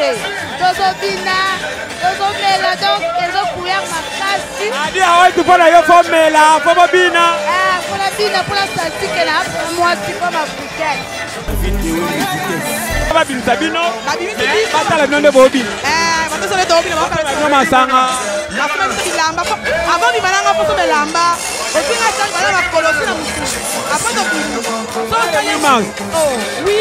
te. Tozobina, tozomela donc ezokuya makasi. Adi awetu mpo na yo fo mela, fo bobina. Ah, mpo na bina, mpo na santike na mwasi mpo africaine. Babimisa bino, batala bino nde bobina. Eh, batoso nde tobina, bino masanga. Basomba biso bilamba, avant bima nanga poso bilamba. Otinga change bana makolo si na mutu. Après tobimi. So osali Oh, oui.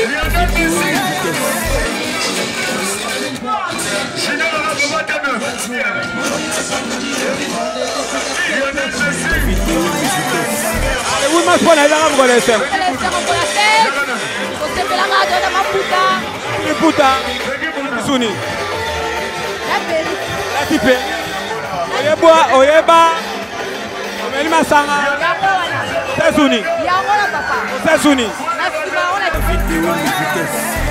Oui, mars mpo na ezaka mokolo esengo. Kosepelaka tona maputa. Liputa. Suni. Lati pe. Oyebwa, oyeba. Omeli masanga. Sesuni. Sesuni.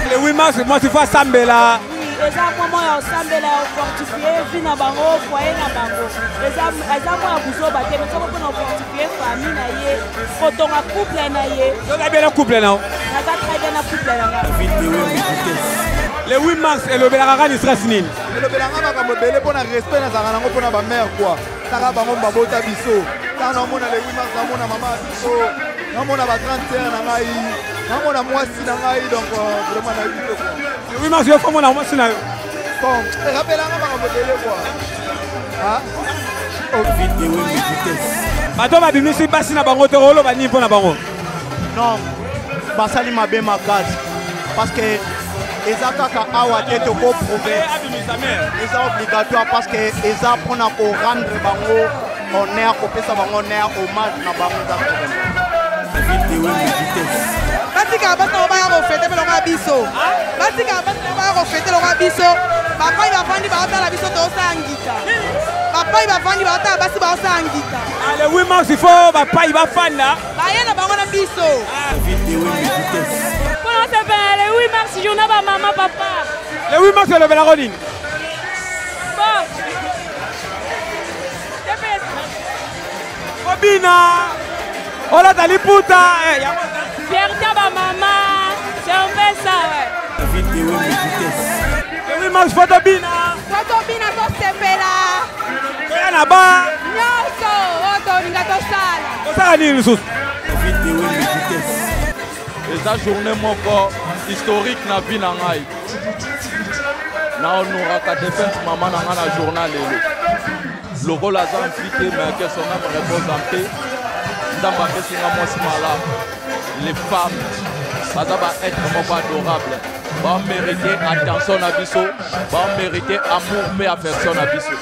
Le 8 mars, mwasi fo asambela. Eza mwa mwa ya osambela ya ofortifie vie na bango, foyer na bango. Eza mwa ya buzoba te, mais soko mpona ofortifie famille na ye, kotonga couple na ye. Oza bien na couple na yo? Naza très bien na couple na nga. Le 8 mars elobelaka kaka ni stress nini? Elobelaka makambo ebele mpo na respect nazalaka nango mpo na bamare kua. Taka bango babota biso. Taka naomona le 8 mars, naomona mama ya biso, naomona ba grande sœur na ngai, naomona mwasi na ngai, donc vraiment nayebi te quoi. Le 8 mars yo fomona mwasi na yo. Bon, erapelanga makambo ebele quoi. Ah? Bato babimisi basi na bango te, oloba nini mpo na bango? Non, basali mabe makasi parce que eza kaka awa te tokoprouve, eza obligatoire parce que eza mpona korendre bango honneur, kopesa bango honneur, hommage na bango eza Batikaka basi nango baya kofete mpe lokola biso, batikaka basi nango baya kofete lokola biso. Bapai bavandi baotala biso tozosala ngita, bapai bavandi baotala basi baosala ngita. Le 8 mars il faut bapai bafanda baye na bango na biso. Mpona osepela le 8 mars, journée ba mama papa. Le 8 mars elobelako nini? Bon, kobina, olata liputa. Fierté ba mama, c'est un peu ça, ouais. Le 8 mars faut tobina. Faut tobina, tosepela. Toya na ba nyonso oyo tolinga tosala. Tosala nini lisusu? Eza journée moko historique na vie na ngai. Na honoraka défunte mama na ngai na journal lelo. Lokola aza mfi te, mais que son âme repose en paix. Nzambe apesi nga mwasi malamu. Les femmes baza ba être moko adorable, bamérite attention na biso, bamérite amour mpe affection na biso.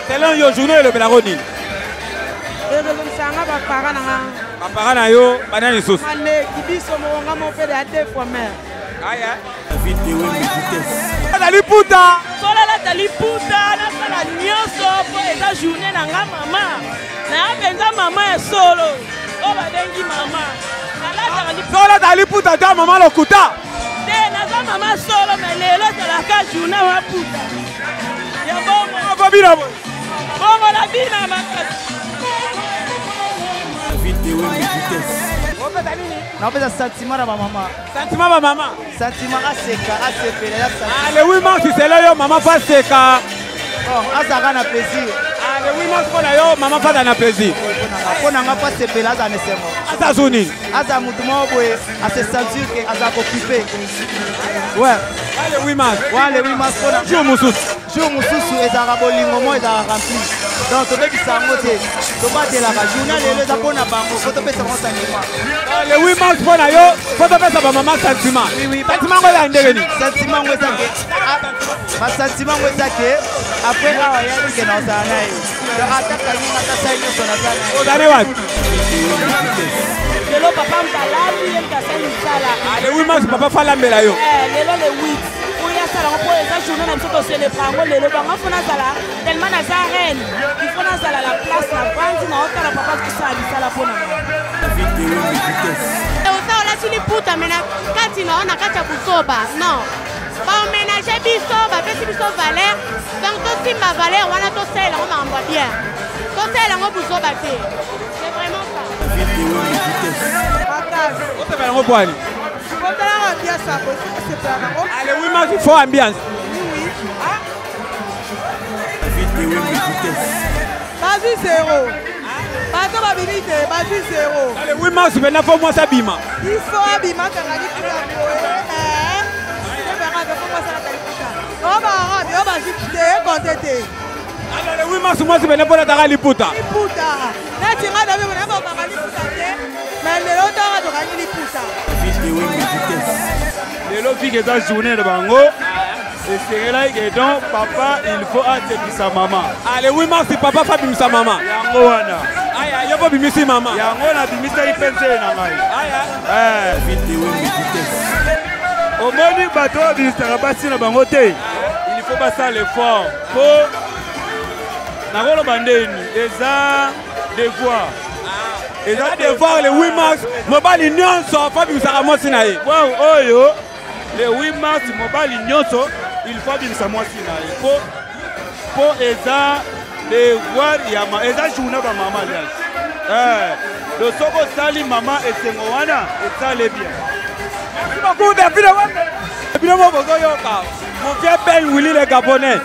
Selon yo, journée elobelako nini? Elobisanga bapara na nga. Bapara na yo banani lisusu? Baleki biso moko, nga moko mpe ya deux fois mare. Aya na liputa. Solalata liputa, nasala nyonso mpo eza journée na nga mama. Naya mpenza mama ya solo oyo babengi mama. Solalata liputa ta mama lokuta te, naza mama solo, me lelo ezalaka journée maputa ya bongo. Bobina boye. Bongo na bina makasi. Napesa sentiment na bamama. Sentiment bamama. Sentiment aseka, asepela ya sentiment. Le 8 mars selo yo mama fa seka. Azalaka na plaisir. Le 8 mars mpo na yo mama fa aza na plaisir. Mpo na nga fa sepela, aza na esengo. Aza zu nini? Aza motu moko boye ase sentir ke aza kokipe. Ouais. Le 8 mars. Ouais, le 8 mars mpo na jour mosusu. Jour mosusu ezalaka bolingo mo ezalaka rempli. Donc tobebisa yango te, tobatelaka journal lelo eza mpo na bango, fo topesa bango sentiment. Le 8 mars mpo na yo fo topesa bamama sentiment. Oui, oui. Sentiment ngo eza ndenge nini? Sentiment ngo eza ke basentiment ngo eza ke après awa yayebi ke na ozala na ye. Donc ata kaninga ata sali nyonso naza na ye. Ozali wapi? Lelo papa mbalami ye moto asali mosala. Le 8 mars papa falambela yo. Lelo le 8 oyo asala yango mpo eza journée na biso, tocelebre yango lelo. Bango fo nazala tellement naza reine, il faut nazala la place na vandi na otala papa kosala misala mpo na nga. Oza olati liputa me na kati na yo na kati ya buzoba non baomenage biso bapesi biso valeur donc tosimba valeur wana tosalela yango makambo ya bien tosalela yango buzoba te c'est vraiment ça. Osepela yango bwani Kotalaka ambiance ya boye, soki osepela nango. Allez, oui, mars, il faut ambiance. Oui, oui. Ah. Bazwi zero. Bato babimi te, bazwi zero. Allez, oui, mars, maintenant, faut mwasi abima. Il faut abima kanga liputa boye. Eh. Ebengaka faut mwasi alata liputa. Oyo baarabe, oyo bazwi te, konte te. Alors, le 8 mars, mwasi pene mpo nataka liputa. Liputa. Neti nga dabi bona bakanga liputa te. Mais lelo tanga tokangi liputa. Lelo fike eza journée na bango. Esengelaki ke donc papa il faut asekisa mama. Ah, le 8 mars papa fa bimisa mama. Yango wana. Aya, yo mpo bimisi mama. Yango nabimisaki mpe nzele na ngai. Aya. Eh. Omoni bato oyo babimisaka basi na bango te. Il faut basala effort mpo nakoloba ndeni eza devoir. Eza devoir le 8 mars mobali nyonso fo abimisaka mwasi na ye. Wow, oyo le 8 mars mobali nyonso il faut abimisa mwasi na ye mpo mpo eza devoir ya ma, eza journée ba mama alliance. Eh, donc soki osali mama esengo wana esale bien. Merci beaucoup David Wembe. Bino moko bozoyoka mon vieux Ben Willy le Gabonais.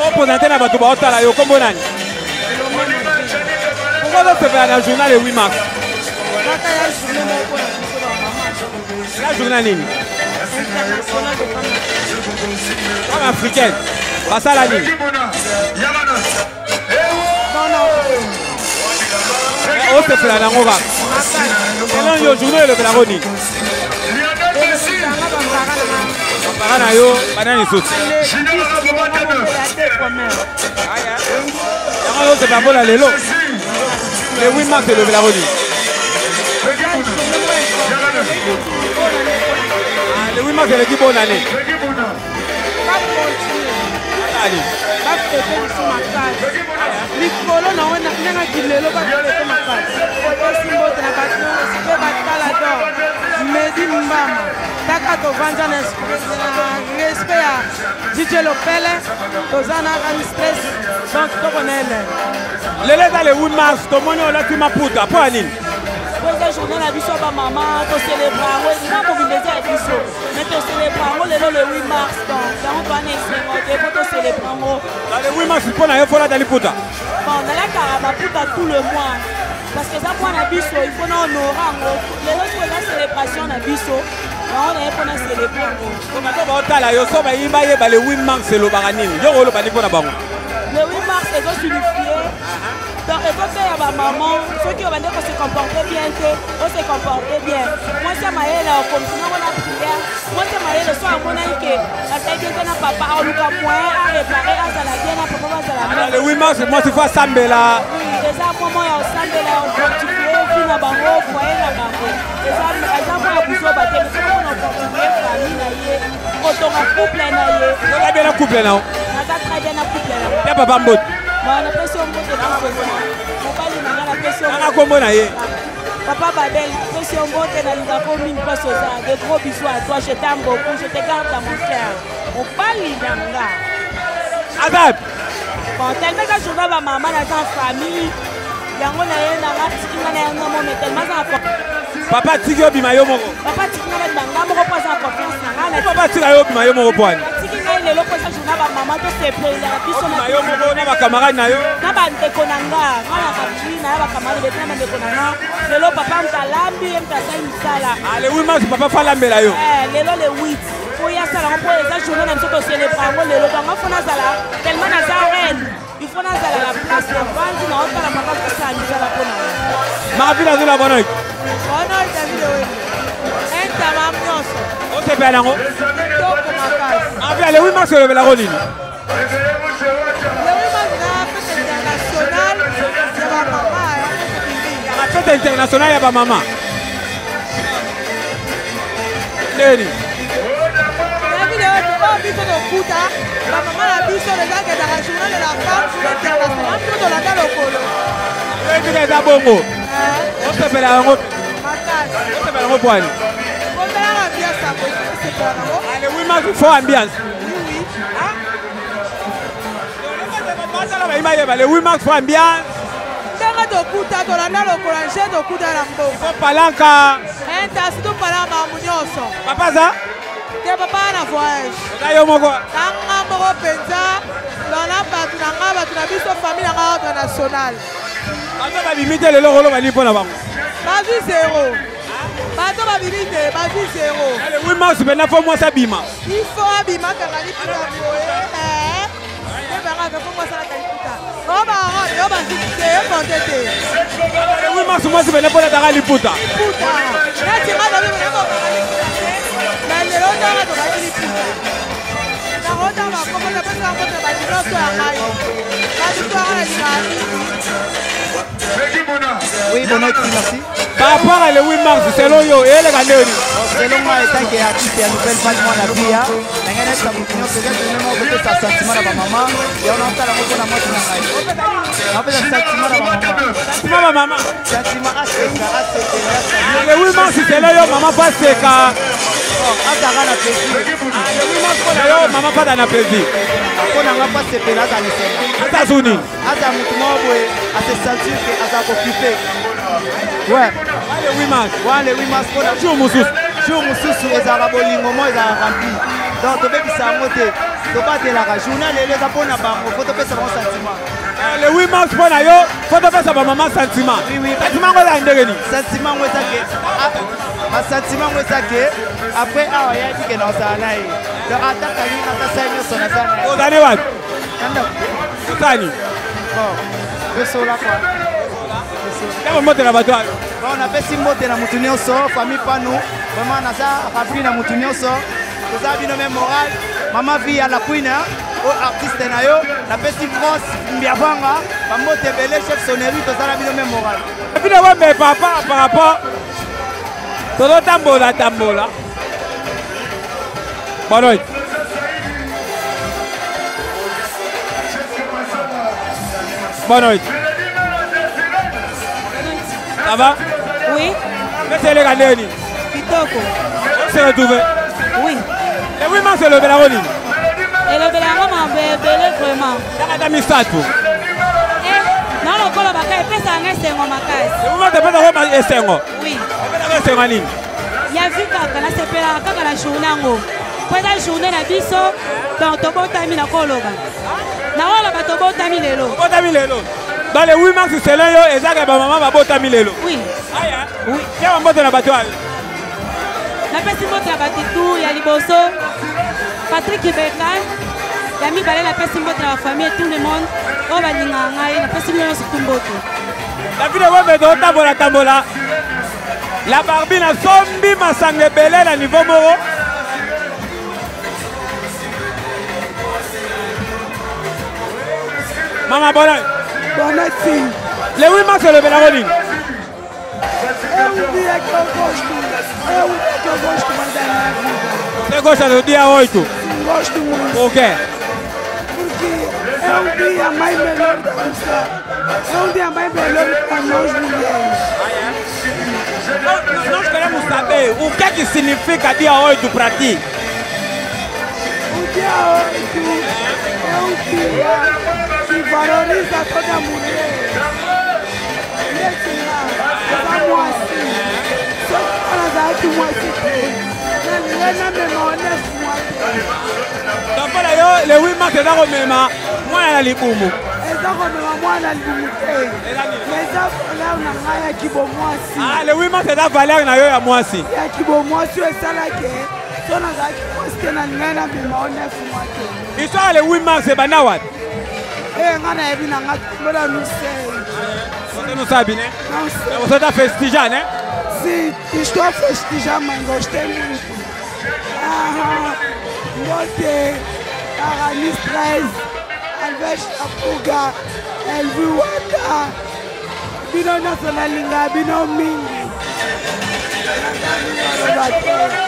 Opresente na bato baotala yo nkombo nani? Pourquoi ozosepela na journal le 8 mars? La journée nini? Femme africaine basala nini? Osepela nango kaka selon yo journée elobela yango nini? Bapara na yo banani lisusu yango ozosepela mpo na lelo le 8 mars elobela yango nini? Le 8 mars eleki bonne année. Ali. Bafete biso makasi likolo na ngo ndenge kilelo bafete makasi opesi mbote na bato nyonso mpe batala dor medi mbama taka tovanda na respect ya DJ Lopele toza na rami stress donc tokona elenge. Lelo eza le 8 mars tomoni olati maputa mpo ya nini? Po eza journée na biso bamama tocelebre yango mwa mobimba eza ya biso mais tocelebre yango lelo le 8 mars donc yango towana esengo te po tocelebre yango. Na le 8 mars mpo na yo folata liputa? Bon, nalataka maputa tout le mois parce que eza mwa na biso il faut na honore yango lelo soki eza célébration na biso yango naye mpo na célébre yango. Bato baotala yo so bayi bayeba le 8 mars elobaka nini, yo oloba nini mpo na bango? Le 8 mars ezosignifie donc ezoteya bamama soki obande kose comporte bien te ose comporte bien. Mwasi ya mayele akokontinango na prière. Mwasi ya mayele so amonaki ke azali bien te na papa aluka moyen arepare azala bien na papa bazala. Le 8 mars mwasi fo asambela. Eza mwa ya osambela ya ofortifie vi na bango foyer na bango eza mwa ya buzoba te mais soki mpona ofortifie famille na ye kotonga couple na ye. Oza bien na couple na yo? Naza très bien na couple na ya papa mbote. Bon, napesi yo mbote na mobali na nga napesi yo nanga kombo na ye Papa Babel, napesi yo mbote nalingaka yo mingi place oza. De gros bisous à toi, je t'aime beaucoup, je te garde dans mon cœur. Mobali na nga. Azab. Bon, tellement eza journée ba mama naza en famille. Yango na ye na nga tiki nga na yango mo mais tellement aza na Papa atiki yo bima yo moko. Papa atiki ngai nabima ngai moko mpo aza na confiance na ngai. Papa atika yo bima yo moko mpo ani? Atiki ngai lelo mpo eza journée ba mama tosepelaka biso na yo moko na bacamarade na yo. Na bandeko na nga nga na kabi na ya bacamarade bete na bandeko na nga lelo papa moto alambi ye moto asali mosala. Ah, le 8 mars papa fa alambela yo. Eh, lelo le 8 mpo ye asala yango mpo eza journée na biso toselebre yango lelo donc nga fo nazala tellement naza reine. Il faut nazala na place na vandi na otala papa kosala misala mpo na ye. Marvin azula bonne noite. Bonne noite David Owendo. Intama nyonso. Osepela nango? Kitoko makasi. Marvin le 8 mars olobela ngo nini? Le 8 mars na fête internationale ya ba mama ya fête internationale ya ba mama. Ndeni. David Owendo oyo biso tokuta bamama na biso ezalaka ezalaka journée de la femme journée internationale biso tolanda lokolo oyebika eza bongo osepela yango osepela yango pwani omelaka ambiance yango osepela nango ale 8 mars fo ambiance basala bayima yeba le 8 mars fo ambiance ndenge tokuta tolanda lokola nje tokuta na mbongo palanka intasi topalaka makambo nyonso papa aza te papa na voyage oza yo moko nanga moko mpenza lona bato na nga bato na biso famille na nga ordre national bato babimi te lelo koloba nini mpo na bango bazwi zero bato babimi te bazwi zero le 8 mars mpenza fo mwasi abima il faut abima kanga liputa boye nde bangaka fo mwasi alata liputa o barobe yo bazwi te ekonte te le 8 mars mwasi mpenza mpo alataka liputa liputa neti nga nabi mpenza kokanga liputa te mais lelo ndanga tokaki liputa nakota bakombo napesaka mbote bato nyonso ya ngai bato to yanga nalingaka mingi. Oui, bon noite, merci. Par rapport à le 8 mars, selon yo, eleka ndenge nini? Selon moi, étant que artiste ya nouvelle vague mwana bia, na ngai nayebisa moto nyonso eza journée moko kopesa sentiment na bamama yango naotala yango mpona mwasi na ngai napesa sentiment na bamama. Sentiment bamama. Sentiment aseka asepela. Le 8 mars, selon yo, mama faut aseka. Azalaka na plaisir. Le 8 mars mpona yo, mama faut azala na plaisir. Mpo na ngai faut asepela, azala na esengo. Aza zu nini? Aza motu moko boye ase sentir ke aza kokipe. Ouais. Le 8 mars. Ouais, le 8 mars mpona jour mosusu. Jour mosusu ezalaka bolingo moko ezalaka rempli. Donc tobebisa yango te. Tobatelaka journal lelo eza mpona bango, fo topesa bango sentiment. Le 8 mars mpona yo, fo topesa bamama sentiment. Oui, oui. Sentiment yango ezala ndenge nini? Sentiment yango eza ke basentiment yango eza ke après awa yayebi ke naozala na ye. Donc ata kangi ata sali nyonso naza na ye. Ozali wapi? Na ndako. Osani? Bon, tosola quoi. Ntango mbote na bato ayo. Bon, napesi mbote na motu nyonso, famille Panu. Vraiment naza ravi na motu nyonso. Toza bino même moral. Mama vie ya la queen, hein? Oyo artiste na yo, napesi France Mbiavanga, bambote ebele, chef sonnerie, toza na bino même moral. Bino wembe papa par rapport tozotambola tambola. Bonne noite. Bonne noite. Ça va? Oui. Merci les gars, nini? Kitoko. On s'est retrouvé. Oui. Le 8 mars elobela yango nini? Elobela yango mambo ebele vraiment. Tanga ata misato. Na lokola baka epesaka nga esengo makasi. Le 8 mars epesaka ngo esengo. Oui. Epesaka esengo nini? Ya vi kaka nasepelaka kaka na journée yango mpo eza journée na biso donc tobotami na koloba nakoloba tobotami lelo. Tobotami lelo. Dans le 8 mars selon yo ezaka bamama babotami lelo. Oui. Aya. Oui. Tia bambote na bato ayo. Napesi mbote na bato tu ya liboso Patrick Bekan, ya mibale napesi mbote na bafamille tout le monde oyo balingaka ngai, napesi bino nyonso tu mbote. David Wembe totambola tambola la Barbie nasombi masanga ebele na niveau moko. Mama bonne. Bonne fille. Le 8 mars olobelako nini? É um dia que eu gosto, é um dia que eu gosto mais da minha vida. Você gosta do dia 8? Sim, gosto muito. Por quê? Porque é um dia mais melhor da nossa, é um dia mais melhor para nós mulheres. Nós queremos saber o que é que significa dia 8 para ti. O dia 8 é um dia que valoriza toda mulher. Neti nga, oza mwasi. Soki nazalaki mwasi te, nalingai namema o 9 mois te. Donc mpo na yo le 8 mars eza komema mwana na libumu? Eza komema mwana na libumu te, eza valeur na ngai ya kibomwasi. Ah, le 8 mars eza valeur na yo ya mwasi? Ya kibomwasi oyo esalaki so nazalaki mwasi te, nalingai namema o 9 mois te. Histoire le 8 mars ebanda wapi? Eh, nga nayebi na nga tombola nusei. Você não sabe, né? Não sei. Você tá festejando, né? Sim, estou a festejar, mas gostei muito. Aham. Mbote, Aramis 13, Alves Apuga, Elvi Wata. Bino nyonso nalinga bino mingi. Naza mingi aloba te.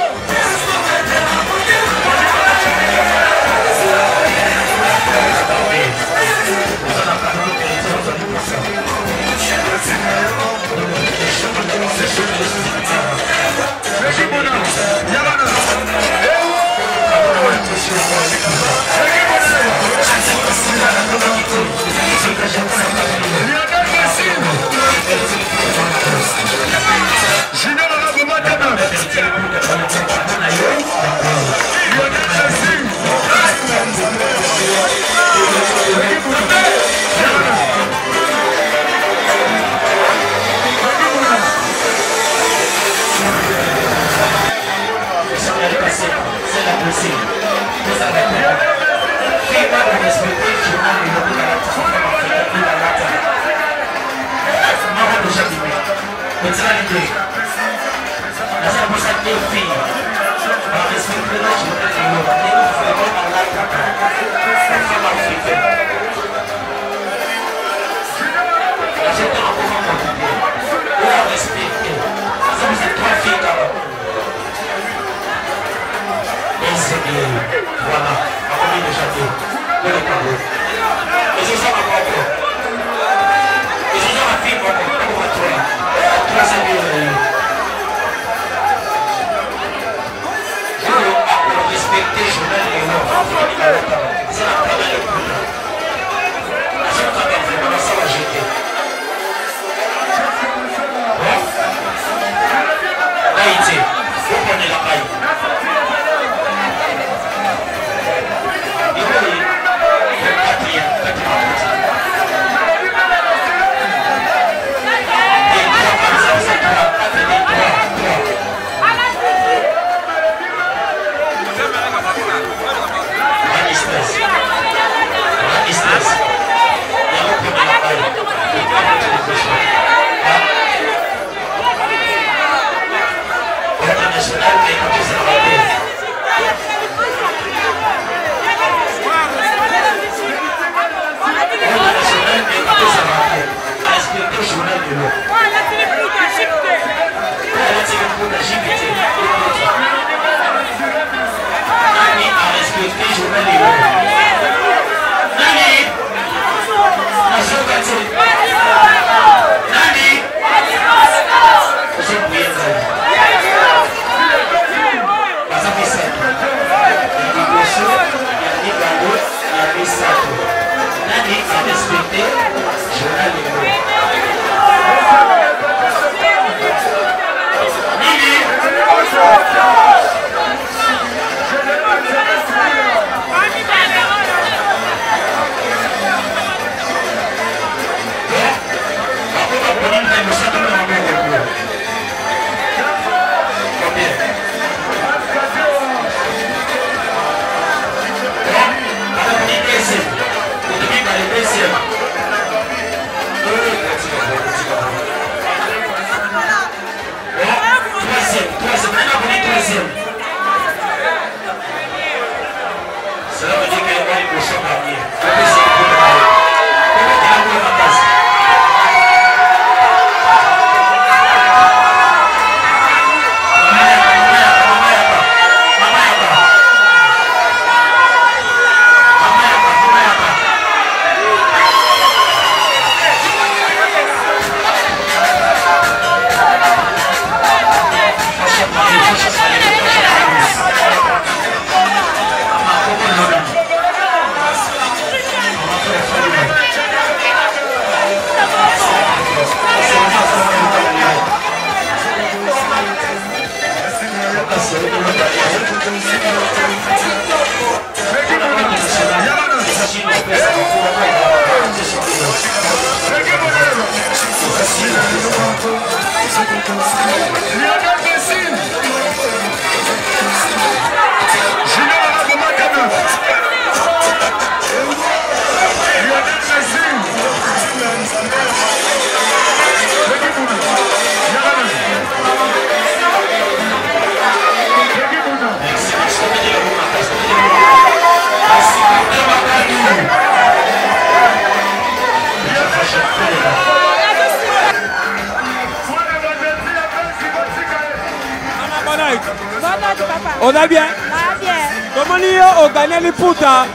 Oza bien? Ah bien. Tomoni yo oganye liputa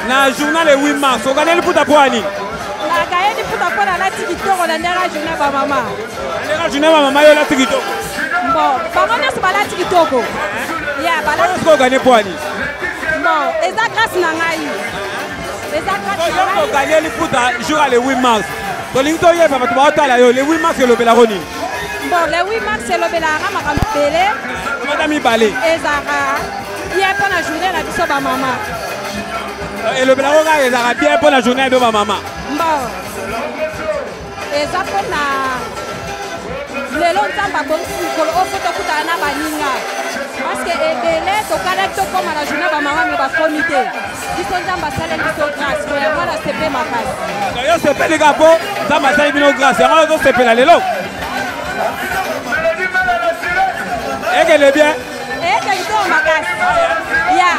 na journal le 8 mars. Oganye liputa mpo ya nini? Naganye liputa mpo nalati kitoko na ndenge ya journal ba mama. Na ndenge ya journal ba mama yo olati kitoko. Bon, bango nyonso balati kitoko. Ya balati. Sikoyo oganye mpo ya nini? Bon, eza grâce na ngai. Eza grâce na ngai. Oganye liputa jour ya le 8 mars. Tolingi toyeba bato baotala yo le 8 mars elobelako nini? Bon, le 8 mars elobelaka nga makambo ebele. Mata mibale. Ezalaka bien mpo na journée na biso bamama. Elobelako kaka ezalaka bien mpo na journée ya biso bamama. Bon, eza mpo na lelo Nzambe abongisi mokolo oyo fo tokutana na baninga parce que ebele tokanaki tokóma na journée bamama me bakomi te. Biso Nzambe asaleli biso grâce po yango wana sepe makasi. Yo sepeli kaka po Nzambe asali bino grâce yango wana ozosepela lelo. Ekende bien. Eke kitoko makasi. Ya.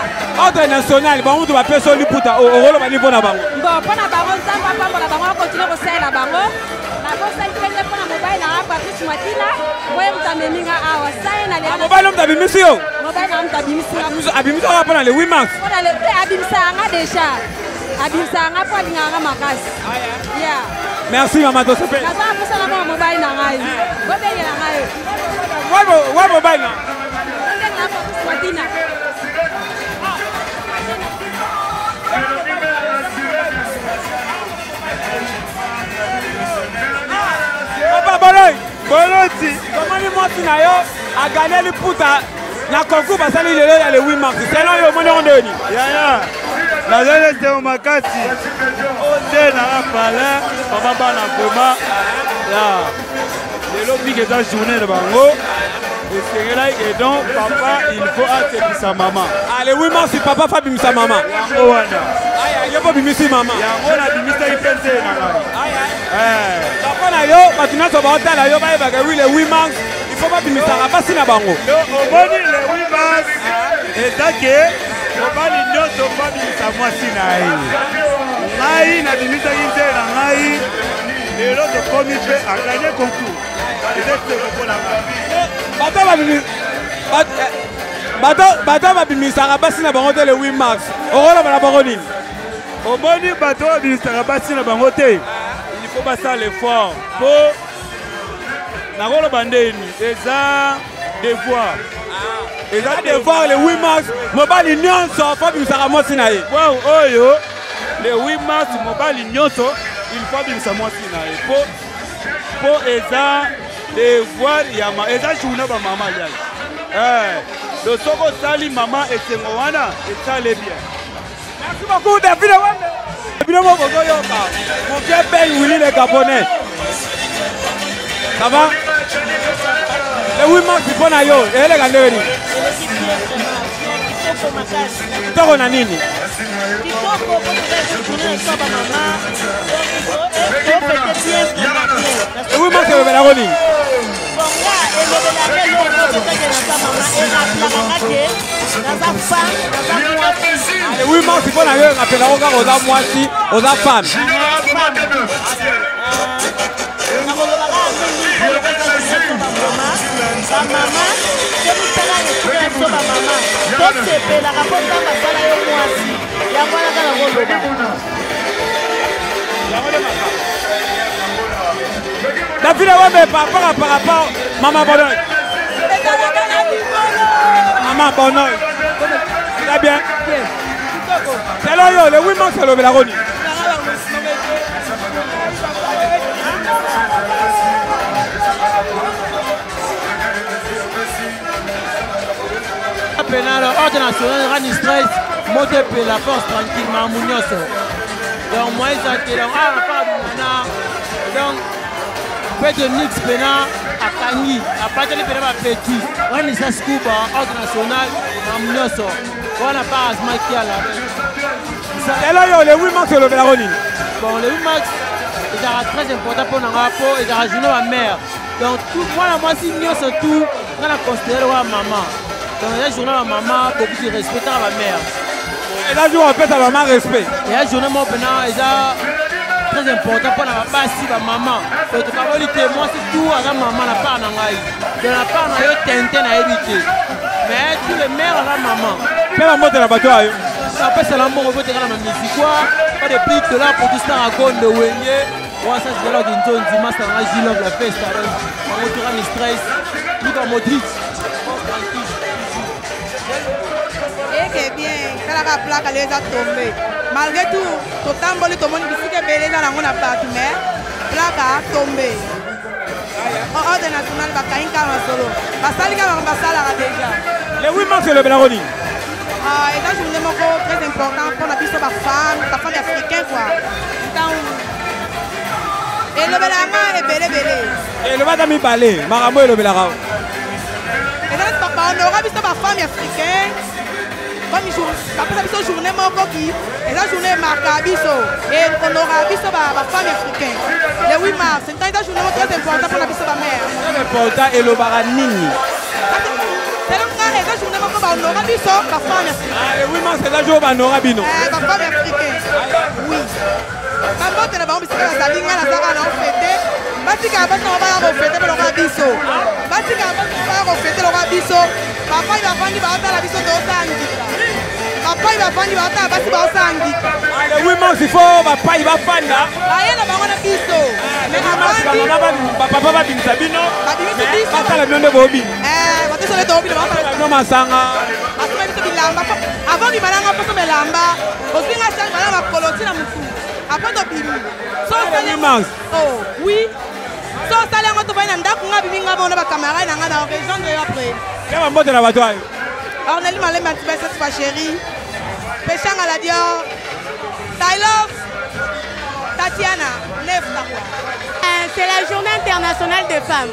Ordre national bango mutu bapesi yo liputa okoloba nini mpo na bango? Bon mpo na bango Nzambe apambola bango akontinue kosalela bango. Nabosani mpe nde mpo na mobali na nga Patrice Mwakila po ye moto amemi nga awa sa ye na lelo. Mobali moto abimisi yo? Mobali na nga moto abimisi nga. Abimisi yo mpo na le 8 mars? Mpo na le te abimisaka nga deja. Abimisaka nga mpo alingaka nga makasi. Yeah. Merci mama tosepeli. Naza na mposa na mona mobali na ngai. Bobengela ngai. Wa mobali na? Bobengela Patrice Mwakila. Papa Boloi. Boloti. Tomoni mwasi na yo agane liputa na concours basali lelo ya le 8 mars. Selon yo omoni yango ndenge nini? Yaya, nazali esengo makasi nde nanga palin papa bana vraiment ya lelo bik eza journée na bango esengelaki ke donc papa il faut asekisa mama. Ah, le 8 mars papa fa bimisa mama. Yango wana. Aya, yo mpo bimisi mama. Yango nabimisaki mpe nse na ngai. Eh. Papa na yo bato nyonso baotala yo bayebaka wi le 8 mars il faut babimisaka basi na bango. Omoni le 8 mars eza ke mobali nyonso babimisa mwasi na ye. Ngai nabimisaki nse na ngai lelo tokomi mpe aganye concours eza esengo mpo na ngai. Bato bato babimisaka basi na bango te le 8 mars okoloba na bango nini? Omoni bato oyo babimisaka basi na bango te il faut basala effort mpo nakoloba ndeni eza devoir. Eza devoir le 8 mars mobali nyonso fo abimisaka mwasi na ye. Wow, oyo le 8 mars mobali nyonso il faut abimisa mwasi na ye mpo mpo eza devoir ya ma eza journée ba mama yai. Eh, donc soki osali mama esengo wana esale bien. Merci beaucoup David Wende. Bino moko bozoyoka mon vieux Ben Willy le Gabonais. Ça va? Le 8 mars mpo na yo eyeleka ndenge nini? Kitoko na nini? Kitoko mpo toza journée na biso ya bamama. Tofete bien vraiment bien. Le 8 mars elobelako nini? Bonga elobelaka eloko moko etake naza mama erapelaka nga ke naza femme naza mwasi. Le 8 mars mpo na yo erapelako kaka oza mwasi oza femme. Nakoloba kaka mingi mpo lokola eza journée bamama bamama tomitala esika na biso bamama tosepelaka mpo Nzambe asala yo mwasi yango wana kaka nakoloba. David Wembe par rapport à par rapport Maman Bonoy. Maman Bonoy. Très bien. Selon yo, le 8 mars elobelako nini? Penal, ordre national, Rani Stress, moto epela force tranquille, makambo nyonso. Donc moi eza te donc awa pa na donc Pedro Nix pena akangi apateli pena bapeti wana eza scuba ordre national makambo nyonso wana pa azma kiala. Lelo yo le 8 mars elobelako nini? Bon le 8 mars ezalaka très important mpo na nga mpo ezalaka journée ya mère. Donc tout mwana mwasi nyonso tout nga na considère wa mama. Donc eza journée ya mama, beaucoup de respect taka ba mère. Eza jour opesa mama respect. Eza journée moko mpena eza très important mpo na babasi ba mama. Donc tokaboli te mwasi tout aza mama na part na ngai. Donc na part na yo tente nayebi te. Mais tous les mères aza maman. Mpe bambote na bato ayo. Apesala mbongo botekala na mizikwa pas de pic de là pour tout star akonde wenge wasa zidala kinzonzi masta nanga gilove la festa bango turani stress luka modric. Eke bien, talaka plaque lelo eza tombe. Malgré tout, totamboli tomoni bisika ebele eza nango na bato, mais plaque tombe. Ordre national bakangi kaka masolo, basali kaka makambo basalaka déjà. Le 8 mars elobelako nini? Ah, eza journée moko très important mpona biso bafemme, bafemme africain quoi. Ntango elobelaka nga ebele ebele. Elobaka mibale makambo elobelaka. Eza neti bahonora biso bafemme africain comme bapesa biso journée moko ki eza journée emarka biso ehonora biso bafemme africain le 8 mars. Ntango eza journée moko très important mpona biso bamare. Très important elobaka nini? Selon nga eza journée moko bahonora biso bafemme africain. Ah, le 8 mars eza jour bahonora bino. Bafemme africain, oui. Bambote na bango bisika bazali, ngai nazaka na ofete, batikaka basi nango baya kofete mpe lokola biso, batikaka basi nango baya kofete lokola biso. Bapai bafandi baotala biso toosala ngika, bapai bafandi baotala basi baosala ngika. Le 8 mars il faut bapai bafanda baye na bango na biso. Bapapa babimisa bino, babimisi biso, batala bino nde bobima. Bato sole tobina, batala bino masanga, basomba biso bilamba avant bima nanga mposo belamba ozwi nga charge bala makolo ntina motu apres tobimi. So osali, oh oui, so osali yango tofai na ndako, nga bimi nga bona bacamarade na nga na rejoindre yo après. Ya bambote na bato ayo. Orneli Malembe Antibes fa chérie Peshanga la Dior Tylor Tatiana Nef Takwa. C'est la journée internationale des femmes.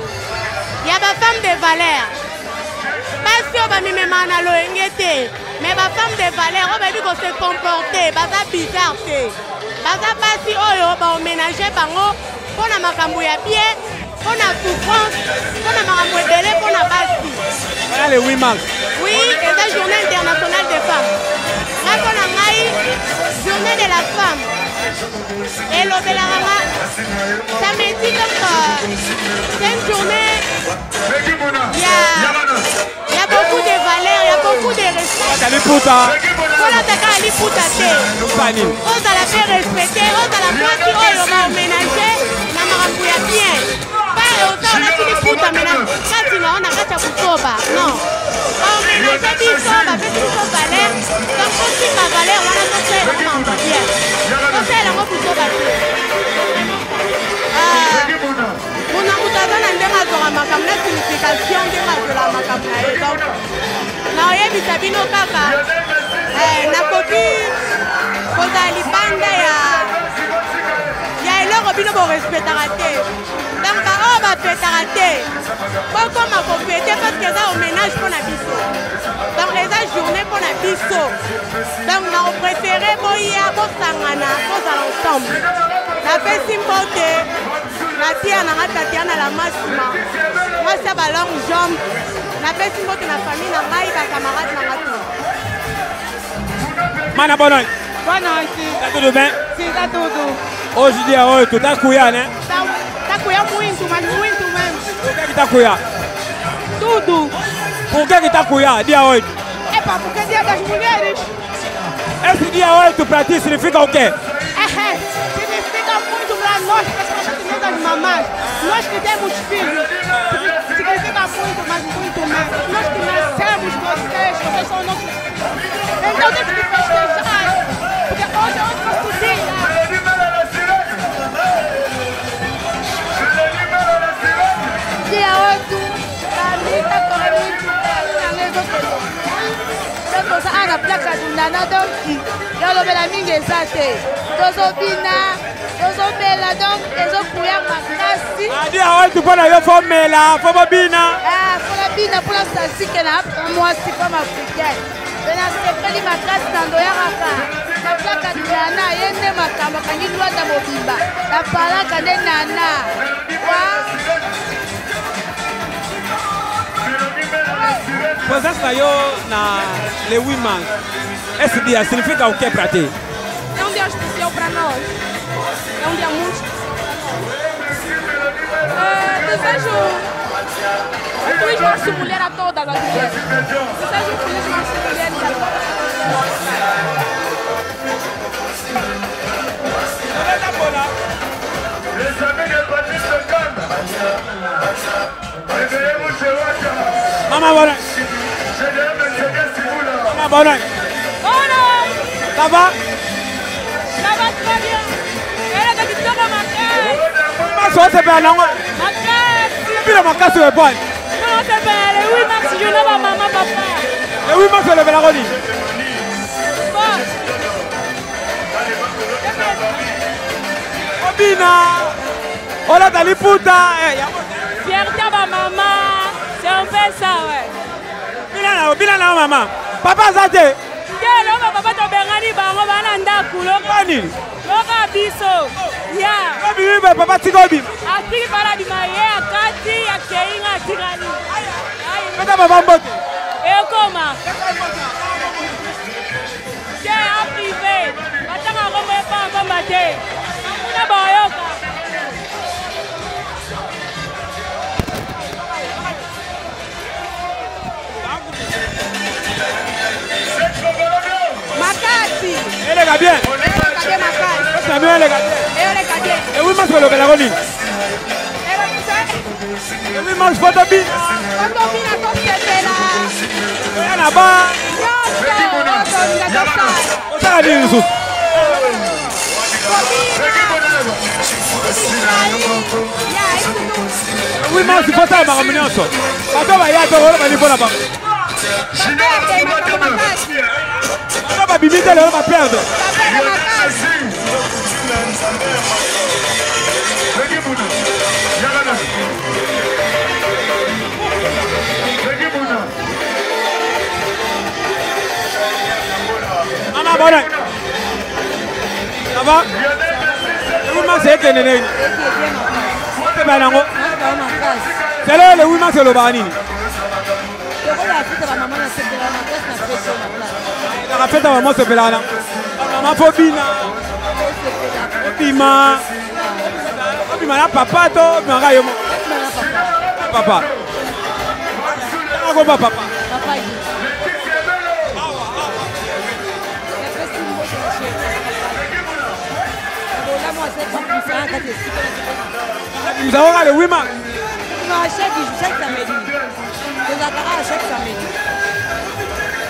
Il y a des femmes de valeur. Basi oyo bamimemaka na loyenge te, mais bafemme de valeur oyo bayebi kose comporter, baza bizarre te, baza basi oyo baoménage bango mpo na makambo ya bien, mpo na souffrance, mpo na makambo ebele mpo na basi. Voilà le 8 mars. Oui, eza journée internationale des femmes. Ngai mpo na ngai journée de la femme elobelaka nga, ça me dit donc c'est une journée, il y a beaucoup de valeurs, il y a beaucoup de respect. Liputa. Kolataka liputa te. Ozala mpe respecte, ozala mwasi oyo baoménage na makambo ya bien. Pa oza olati liputa me na kati na yo na kati ya buzoba. Non. Baoménage biso, bapesi biso valeur. Donc tosimba valeur wana, tosalela yango makambo ya bien. Tosalela yango buzoba te. Mona moto aza na ndenge azwaka makambo na signification, ndenge azwelaka makambo na ye. Donc naoyebisa bino kaka, nakoki kozala libanda ya eloko bino borespectaka te. Donc baoyo bafetaka te, bokoma kofete parce que eza homénage mpo na biso. Donc eza journée mpo na biso. Donc nakopréféré boya bosangana, tozala ensemble. Napesi mbote natia nanga Tatiana la Masima, mwasi ya balongue jambe. Napesi mbote na famille na ngai, bacamarade na nga tout. Mana, boa noite. Boa noite. Tá tudo bem? Sim, tá tudo. Hoje, dia 8, tá cuiá, né? Tá, tá cuiá muito, mas muito mesmo. Por que que tá cuiá? Tudo. Por que que tá cuiá, dia 8? Epa, porque é dia das mulheres. Esse dia 8 pra ti significa o quê? É, significa muito pra nós, principalmente nós as mamás. Nós que temos filhos. Significa muito, mas muito mesmo. Nós que nascemos vocês, vocês são nossos filhos. Então temos que festejar, porque hoje é o nosso dia. Dia 8, pra mim tá correndo muito bem. Toza awa na plaque ya Dunana, donc yolobela mingi eza te, tozobina, tozomela, donc ezokuya makasi. Dia 8 mpo na yo fo mela, fo bobina. Fo na bina mpona sasike na mwasi femme africaine mpe nasepeli makasi na ndoyakaka na plaque ya Dunana. Ye nde makambo akangi Lwanda mobimba na palaka nde nana wa. Présence na yo na le 8 mars, esse dia significa o que pra ti? É um dia especial para nós. É um dia muito especial para nós. Desejo O feliz nossa mulher a todas as mulheres. Que seja um feliz nossa mulher a todas as mulheres. Mama bonne. Mama bonne. Ça va? Ça va très bien. Elle a kitoko makasi. Masi osepela nango. Makasi. Bino makasi oyo epwani. Osepela le 8 mars journée ba mama papa. Le 8 mars olobelako nini? Obina. Olata liputa. Eh, Fierté ba mama. C'est un peu ça ouais. Bina na bina na mama. Papa aza te. Te loka papa tobengani bango bana ndako loka nini? Loka biso. Ya. Obimi be papa tika obima. Atiki pala bima ye akati akei nga atikali. Peta papa mbote. Ekoma. Te a privé. Batanga kombo epa pamba te. Kuna bayoka. Makasi. Eleka bien. Eleka bien makasi. Eleka bien, eleka bien. Eleka bien. Et oui, mas olobela ko nini? Et oui, mas foto bina. Foto bina tosepela. Oya na ba. Nyonso otolinga tosala. Osala nini lisusu? Oui, mas fosala makambo nyonso. Bato baya to oloba nini mpo na bango? Bato babimi te lelo baperdre. Mama bonne. Ça va? Le 8 mars ekende ndenge nini? Osepela nango? Selo le 8 mars elobaka nini? Ezalaka fete ya mama osepelaka nango. Mama fo bina. Obima. Obima na papa to obima kaka yo moko? Papa. Tanga komba papa. Nous avons le 8 mars. Non, chaque, chaque samedi. Tozalaka chaque samedi.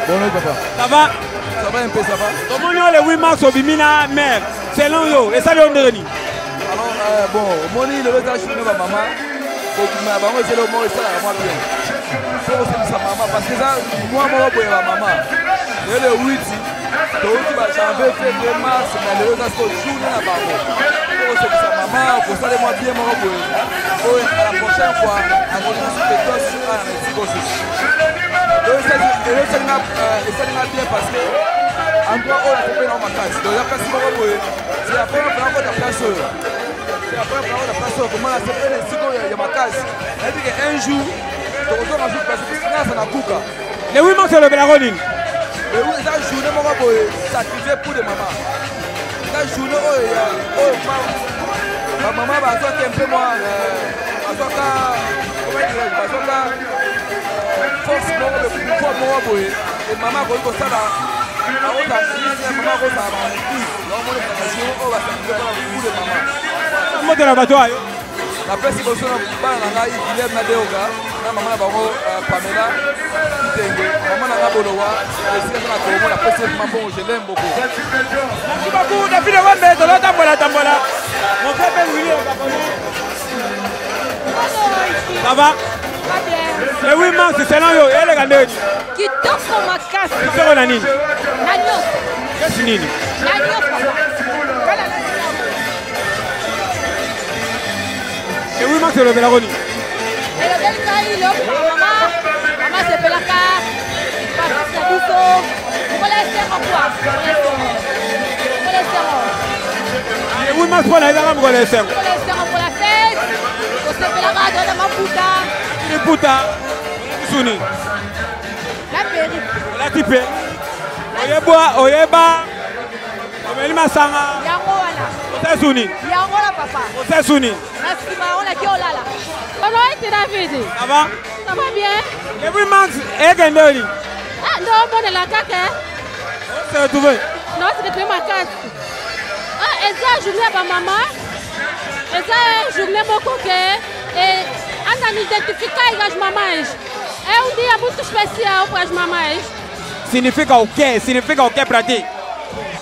Bonne nuit, papa. Ça va? Ça va un peu, ça va. Tomoni oyo le 8 mars obimi na mère selon yo esali yo ndenge nini? Alors, euh, bon, omoni lelo eza journée ba mama kobima ya bango ezali moko esalaka mwa bien mpo kosepisa mama parce que eza mwa moko boye ba mama lelo le 8 touti ba janvier février mars mais lelo eza siko journée na bango mpo kosepisa mama kosala mwa bien moko boye oyo à la prochaine fois akolinga suki etosi na esika osusu esalinga bien parce que endroit oyo nasepeli nango makasi donc eza place moko boye c'est la première fois nakota place oyo c'est la première fois nakota place oyo komona nasepeli esika oyo ya makasi nayebi ke un jour tokozonga susu parce que nasa na kuka le 8 mars olobelako nini? Le 8 eza journée moko boye sacrifie pour de mama eza journée oyo ya oyo bamama bazwaki mpe mwa bazwaka comment dirais-je bazwaka force moko be pouvoir moko boye e mama akoki kosala akozala ministre mama akozala baentreprise yango moni ezalaka jour oyo basacrifie mpona pour de mama. Mbote na bato ayo. Napesi boso na bana na ngai Guilherme na Deoga na mama na bango euh, Pamela Kitenge, mama na ngai Bolowa esika eza na Congo, napesi ye mambongo, je l'aime beaucoup. Merci beaucoup David Wembe, tozotambola tambola. Mon frère Ben Willy, Ça va? Le 8 mars, selon yo, eleka ndenge nini? Kitoko makasi. Kitoko na nini? Na nyonso. Kasi nini? Na nyonso papa. Le 8 mars elobelako nini? Elobeli ngai lobi mama mama asepelaka bafeti na biso mokolo esengo kua mokolo esengo mokolo esengo. Le 8 mars mpona ezaka mokolo esengo. Mokolo esengo mokolo ya fete tosepelaka toyata maputa. Liputa suni. Na peri. Olati mpe oyebwa oyeba omeli masanga. Yango wana. Osesu nini? Yango wana papa. Osesu nini? Na nsima yango naki olala. Boa noite, David. Ça va? Ça va bien? Le 8 mars ekendeli. Ah, ndo omonela kaka. Eh? On se retrouve. Non, se retrouve makasi. Ah, eza journée ya bamama. Eza journée moko ke e anda me identificar com as mamães. É um dia muito especial para as mamães. Significa o quê? Significa o quê para ti?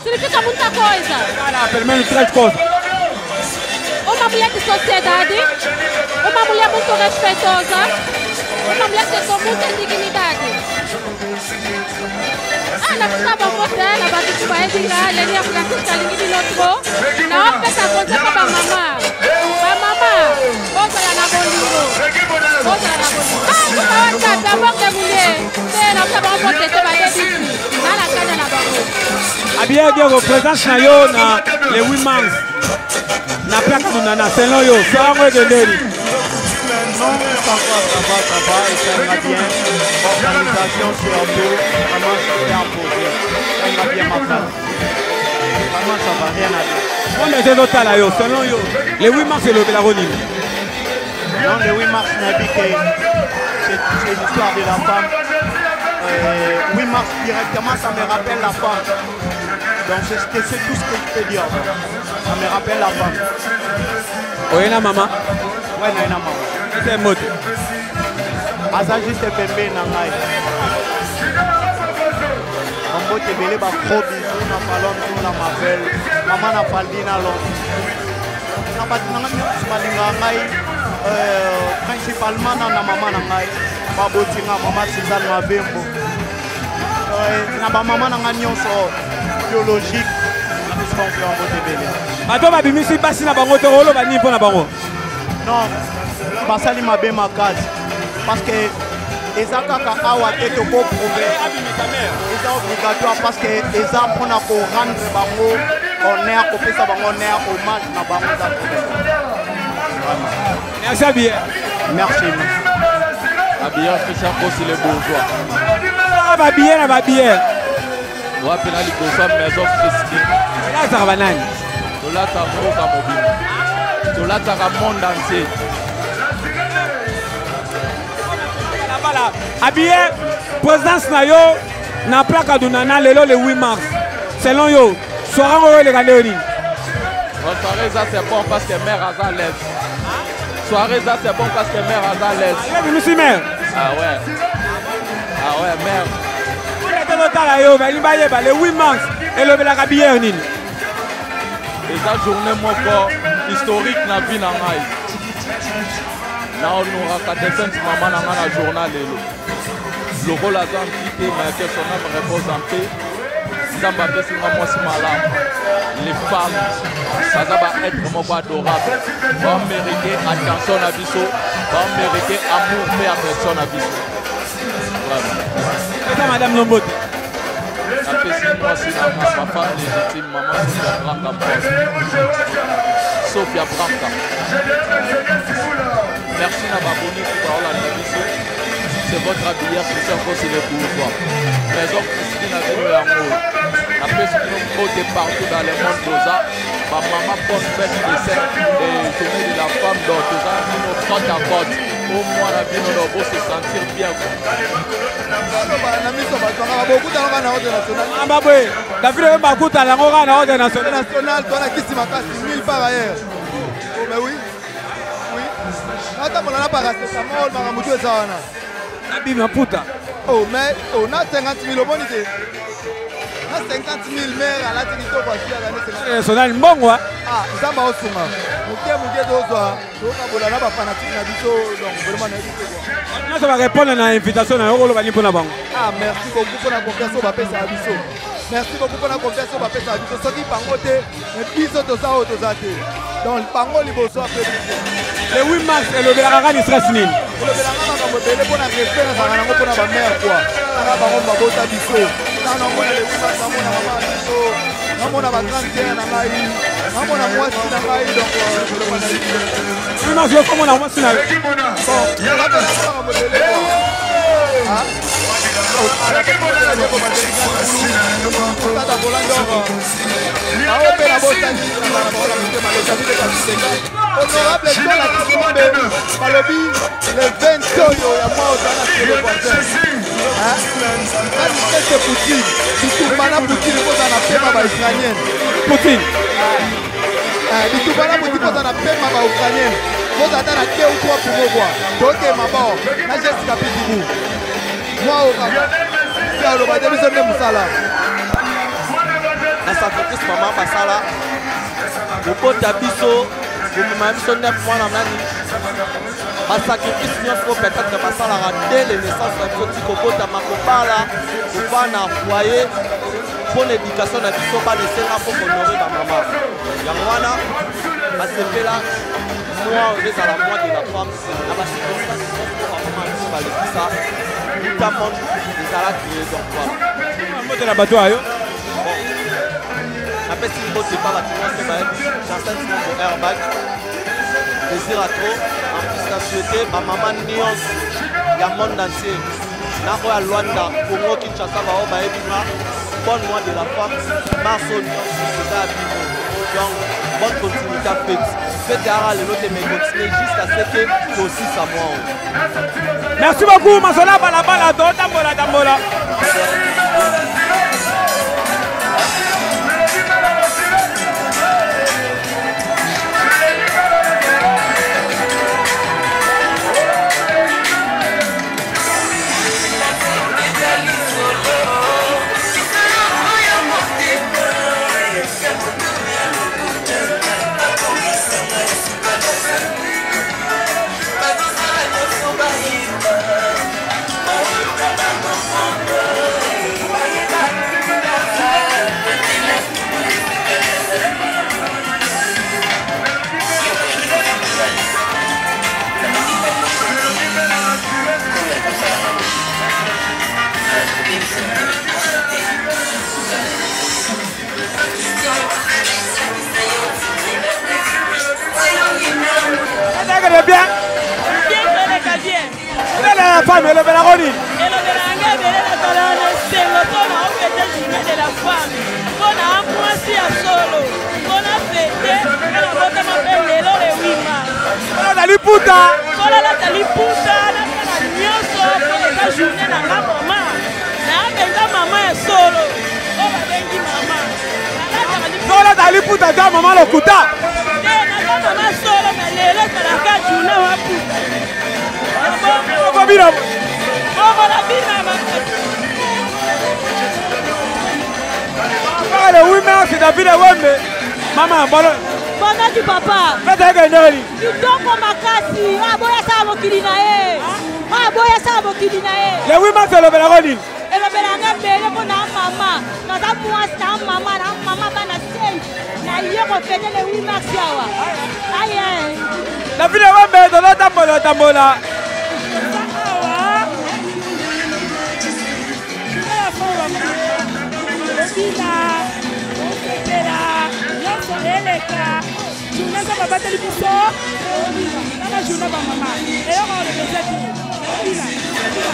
Significa muita coisa. Fala, pelo menos três coisas. Uma mulher de sociedade, uma mulher muito respeitosa, uma mulher que com muita dignidade. Ah, napesa bango te na bato bayebi nga leli ya Francisca alingi bino trop. Naopesa conseil mpo bamama, bamama bozala na bolingo, bozala na bolingo. Ah, kuta WhatsApp ya mboke mulie te, napesa bango mpo tete babebisi na na kanda na bango. Abiya Diego, présence na yo na le 8 mars na plaque monana selon yo sorango ekendeli. Non, ça va, ça va, ça va, et ça va bien. Organisation surtout, vraiment super posé. Ça va bien ma place. Vraiment, ça va, rien à dire. Monde eza ezotala yo selon yo le 8 mars elobelako nini? Non, le 8 mars, nayebi ke c'est l'histoire de la femme. 8 mars, directement, ça me rappelle la femme. Donc, c'est tout ce que je peux dire. Ça me rappelle la femme. Oye na mama? Ouais, na mama. Ese moto. Aza juste pembeni na ngai. Bambote ebele, ba gros bisous na Falon Tula, ma belle. Mama na Faldina Lon. Na bato na ngai nyonso balingaka ngai, principalement na mama na ngai. Baboti nga mama Suzanne Mabembo. Na bamama na ngai nyonso biologique, na biso bango bambote ebele. Bato babimisi basi na bango te, oloba nini mpo na bango? Non, basali mabe makasi parce que eza kaka awa te tokoprouve, eza obligatoire parce que eza mpona korendre bango honneur, kopesa bango honneur, hommage na bango eza problème. Merci Abier. Merci. Abier Christian Kossi le bourgeois. Ah, babier na babier. Wapi na liboso ya maison Christine. Olataka banani? Tolataka mboka mobimba. Tolataka monde entier. Voilà. Abier, présence na yo na plaque dunana lelo le 8 mars. Selon yo, soirée oyo eleka ndenge nini? Bon, soirée ça c'est bon parce que mère aza à l'aise. Soirée ça c'est bon parce que mère aza à l'aise. Ah, bimisi mère. Ah ouais. Ah ouais, mère. Tozotala yo, balingi bayeba le 8 mars elobelaka bière nini? Eza journée moko historique na vie na ngai. Na honoraka défunte mama na ngai na journal lelo. Lokola aza mpi te, mais que son âme repose en paix. Nzambe apesi nga mwasi malamu. Les femmes baza ba être moko adorable, bamérite attention na biso, bamérite amour mpe affection na biso. Vraiment. Eza madame Lombote. Napesi mwasi na nga, ma femme légitime, mama Sofia Branca Boss. Sofia Branca. Merci na baboni baolanda biso. C'est votre habilleur Christian Kossi le bourgeois. Maison Christine na bino yango. Napesi bino mbote partout dans le monde boza. Ba mama bonne fête de cette journée de la femme, donc toza bino côte à côte. Au moins na bino donc bo se sentir bien quoi. Na miso bato nga bakutana nga na ordre national. Ah baboye, David oyo bakutana yango kaka na ordre national. National toi na kisi makasi mille par ailleurs. Oh mais oui. Oui. Natambola na paracetamol makambo tu eza wana. Nabi maputa. Oh mais oh na 50 000 omoni te. Na 50 000 mère alati kitoko asiaka ne 50 national mbongo. Ah Nzambe aosunga. Moke moke tozwa tokabola na bafanatike na biso, donc vraiment nayebi te quoi. Nyonso barépondre na invitation na yo, oloba nini mpona bango? Ah merci beaucoup mpona confiance oyo bapesaka biso. Merci beaucoup mpona confiance oyo bapesaka biso. Soki bango te, mais biso toza oyo toza te. Donc bango liboso ape biso. Le 8 mars elobelaka kaka ni stress nini? Elobelaka makambo ebele mpona respect nazalaka nango mpona bamare quoi. Kaka bango babota biso. Ntango namona le 8 mars, namona mama na biso, namona ba grande sœur na ngai, namona mwasi na ngai, donc vraiment nayebi te. 8 mars yo komona mwasi na yo? Bon, makambo ebele quoi. Ah? Tata Volant d'or, aope na Nabosani nazala na bango na motema les amis de Kasiteka. Honorable Zola Kisombe balobi le 20 oyo ya mwa ozala na chez le voisin. Manifeste Poutine, bitumba na Poutine kozala na pema ba Ukrainienne. Poutine. Bitumba na Poutine kozala na pema ba Ukrainienne. Kozala ata na 2 ou 3 poumons quoi. Tokema bord na Jessica Pitibu. Mwa oyo kaka. Se aloba te biso nde mosala. Na sacrifice mama basala kobota biso komema biso nde mwana nani basacrifice nyonso oyo peut-être basalaka dès le naissance na biso ti kobotama kobala kofana foyer mpo na éducation na biso bana esenga mpo kohonore bamama yango wana basepela moi oyo ezala moi de la femme na bacirconstance nyonso oyo bamama na biso balekisa uta monde ezala créé donc voilà mbote na bato ayo bon napesi mbote epa bato nyonso bayebi jansin timombo airbag plaisir à trop en plus na souhaite bamama nyonso ya monde entier na oyo ya luanda congo kinshasa baoyo bayebi nga bonne mois de la femme mars oyo nyonso eza ya bino donc bonne continuité fete fete yaka lelo te mais continue jusqu'à ce que tosisa mwa oyo. Merci beaucoup masola balabala totambola tambola. Ezalaka bien. Bien toleka bien. Elobela ya femme elobela ngo nini? Elobela yango ebele nazala na esengo mpo na ofete journée de la femme mpo na mwasi ya solo mpo na fete mpe nabotama mpe lelo le 8 mars. Kolata liputa. Kolata liputa nasala nyonso mpo eza journée na nga mama. Naa mpenza mama ya solo oyo babengi mama. Kolata liputa ta mama lokuta. Te naza mama solo me lelo ezalaka journée wa puta. Bobina. Bongo na bina makasi. Le 8 mars, David Wembe. Mama, bolo. Bonjour du papa. Fête yake ndenge Kitoko makasi. Aboya sala mokili na ye. Aboya sala mokili na ye. Le 8 mars elobelako nini? Elobela nga ebele mpo na mama. Naza mwasi na mama na mama bana sei. Na ye kofete le 8 mars awa. Aye. David Wembe tozo tambola tambola. Obina, osepela, nyonso eleka. Journée nzambe abateli biso, tala journée ba mama. Eloko oloba eza te. Obina, obina,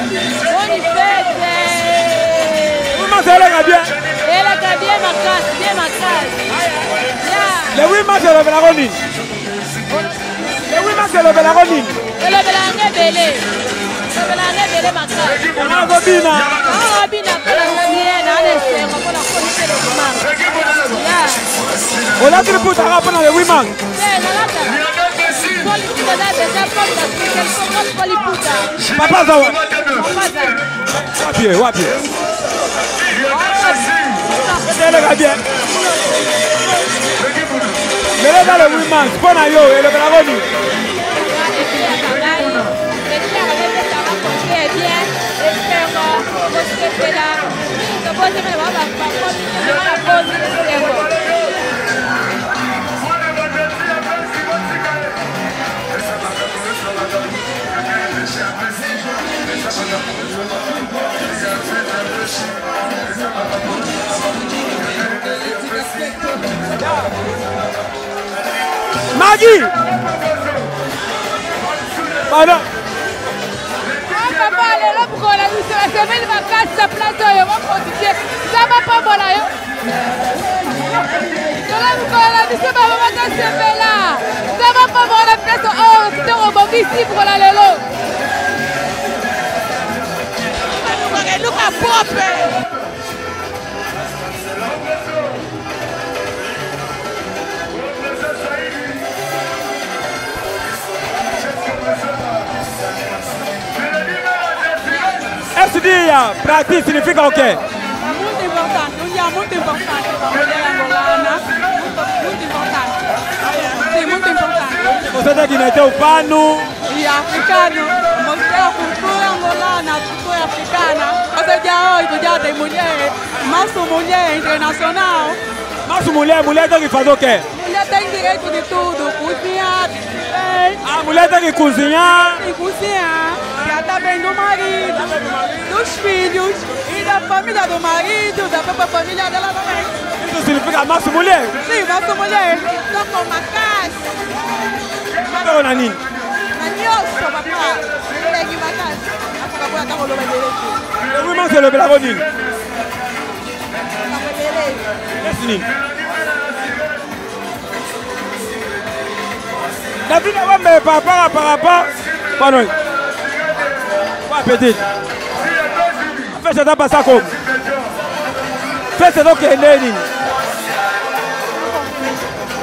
obina. Bonne fête! Mars eleka bien. Eleka bien makasi, bien makasi. Le 8 mars elobelako nini? Le 8 mars elobelako nini? Elobela yango ebele. Elobela yango ebele makasi. Yango nazobina. Obina mpo na bien, na na esengo mpo na komi mpe le 8 mars. Olati liputa kaka mpo na le 8 mars. Te, nalataka. Po liputa eza deja femme d'Afrique, il faut po liputa. Papa aza wapi? Papa aza. Wapi ye, wapi ye? Eleka bien. Lelo eza le 8 mars mpo na yo elobelako nini? Maggie! Pardon. Ah, papa lelo mokolo na biso basepeli makasi na place oyo baprodutie nzambe apambola yo. Biso bamama tosepela. Nzambe apambola place oyo kitoko obongisi mokolo ya lelo. Eluka propre. Esse dia, para ti, significa o quê? É muito importante, um dia muito importante para a mulher angolana. Muito, muito importante. Sim, muito importante. Você tem que meter o pano. E africano, mostrar a cultura angolana, a cultura africana. Hoje é dia 8, dia da mulher, Março Mulher Internacional. Março Mulher, mulher tem que fazer o quê? Mulher tem direito de tudo, cozinhar, vestir bem. A mulher tem que cozinhar. Tem que cozinhar, tratar bem do marido, dos filhos e da família do marido, da própria família dela também. Isso significa Março Mulher? Sim, Março Mulher. Toko makasi. Toko na nini? Na nyonso papa. Elengi makasi. Akoka boya ntango oloba ebele te. Le 8 mars elobelako nini? Makambo ebele. Nesi nini? David Awambe par rapport à par rapport. Pardon. Bon appétit. Fais ça pas ça comme. Fais ça donc nini.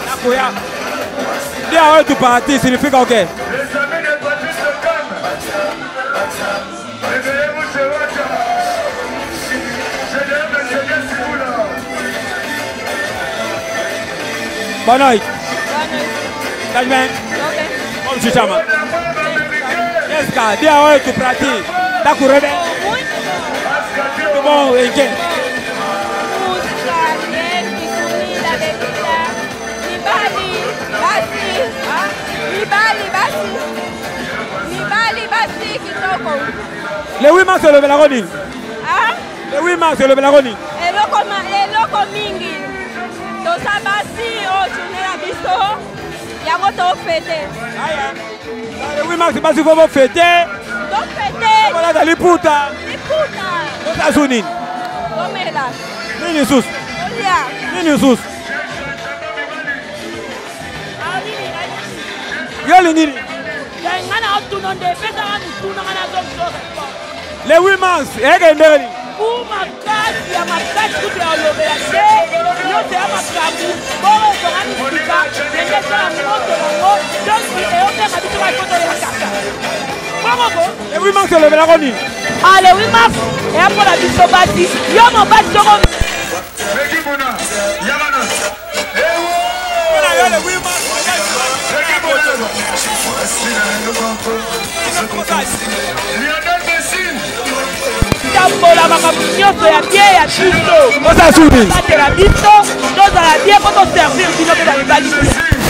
Nakoya. Dia oyo tu parti significa o quê? Boa noite. Boa noite. Estás bem? Tô bem. Como se chama? Jessica, dia 8 para ti. Tá correndo bem? Muito bom. Muito bom em quê? Música, gente, comida, bebida. Mibali, basi. Mibali, basi. Mibali, basi, kitoko. Le 8 mars olobelako nini? Ah? Le 8 mars olobelako nini? Eloko, eloko mingi. Toza basi oyo journée na biso yango tofete. Le 8 mars basi fo bofete. Tofete. Bolata liputa. Liputa. Toza nini? Tomela. Nini lisusu? Tolia. Nini lisusu? Yo olingi nini? Ngai na otuna nde epesaka mituna ngai nazongisa réponse. Le 8 mars eyeke ndenge nini? Ku makasi ya makasi kutu ya olobela te nyonso ya makambo bongo ezongani sika ndenge esala moto yango donc eyokema biso bakoto ya kaka bongo ko Le 8 mars olobelako nini? Ah, le 8 mars eya mpo na biso basi yo mobali soko tambola makambo nyonso ya bie ya biso batela biso tozala bie mpo toservir bino mpe bamibali.